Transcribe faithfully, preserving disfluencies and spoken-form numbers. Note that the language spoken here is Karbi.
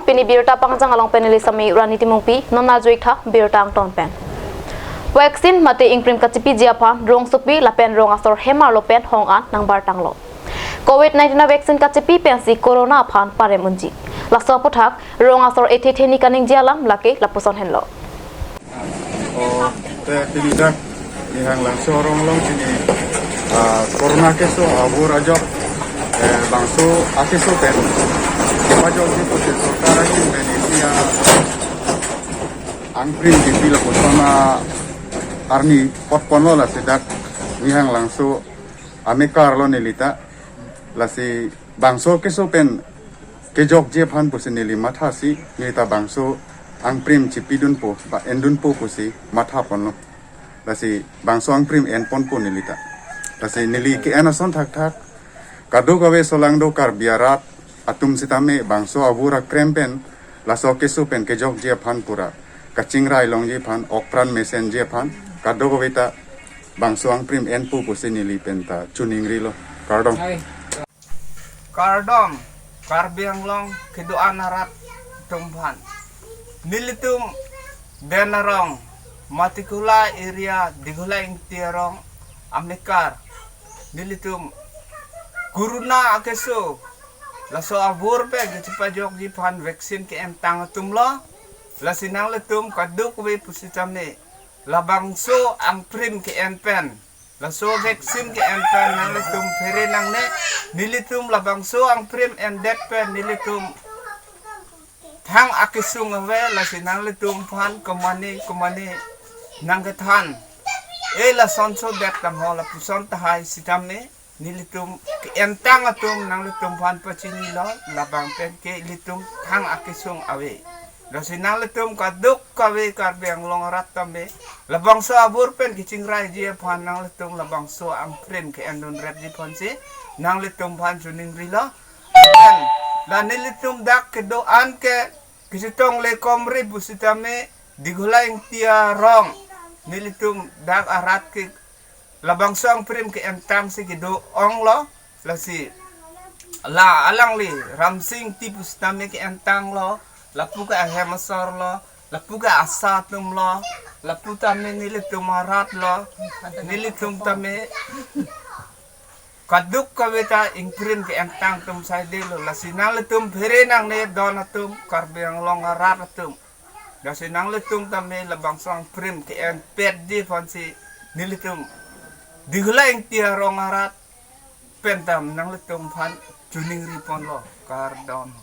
Pini birta pangjang along pen neli Sami Rani Timungpi, non arju-ik tha birta angton pen. Vaccine mate ingprim kachepiji aphan rongsopi lapen rong asor hem arlo pen hong an nangbar tanglo. Covid nineteen a vaccine kachepi pensi corona aphan parem unji. Laso aputhak rong asor ethe theni kaningje alam lake lapuson henlo. O, te pini dak Nihanglangso arong along pini, ah, corona keso avur ajok, eh, bangso akeso pen kepajokji pusi sorkar ahin pen isi angprim kipi lapuson arni potponlo, lasi dak Nihanglangso amekarlo nelita, lasi bangso keso pen kejokji aphan pusi neli mathasi, nelita bangso angprim chepidunpo, ba endunpo pusi mathaponlo. Lasi bangso angprim enponpo nelita. Lasi neli ke-en ason thakthak, kadokave solangdo Karbi arat atum sitame bangso avur akrem pen, laso keso pen kejokji aphan pura kachingrai longji aphan, okpran mesenji aphan, kadokave ta bangso angprim enpo pusi neli penta choningrilo. Kardom. Kardom, Karbi Anglong kedo-an arat atum aphan. Nelitum Den Arong, Matikula area, Dikhola Ingti arong amekar. Nelitum corona akeso, laso avur pen kachepajokji aphan vaccine ke-entang atumlo. Lasi nanglitum kadokave pusitame labangso angprim ke-en pen, laso vaccine ke-en pen nanglitum phere nangne. Nelitum labangso angprim endet pen nelitum thang akesung ave, lasi nanglitum aphan komane komane nangkethan. E lasonso det tangho, lapuson tahai sitame nelitum ke-entang atum nanglitum aphan pachinilo, labang pen ke ilitum thang akesung ave. Lasi nanglitum kadokave Karbi Anglong arat tame labangso avur pen kachingraiji aphan nanglitum labangso angprim ke-endunrepji aphansi nanglitum aphan choningrilo. Pen la nelitum dak kedo-an ke kachetong le komri pusitame Dikhola Ingti arong nelitum dak arat ke labangso angprim ke-entangsi kedo-onglo. Lasi la alangli Ramsing Ingti pusitame ke-entanglo, lapu ke ahem asorlo, lapu ke ASHA atumlo, lapu tame nelitum aratlo, nelitum tame kadokave ta ingprim ke-entang atum saidelo. Lasi nanglitum phere nangne don atum, Karbi Anglong arat atum. Lasi nanglitum tame labangso angprim ke-enpetji aphansi nelitum Dikhola Ingti arong arat pen tam nanglitum aphan choningriponlo. Kardom.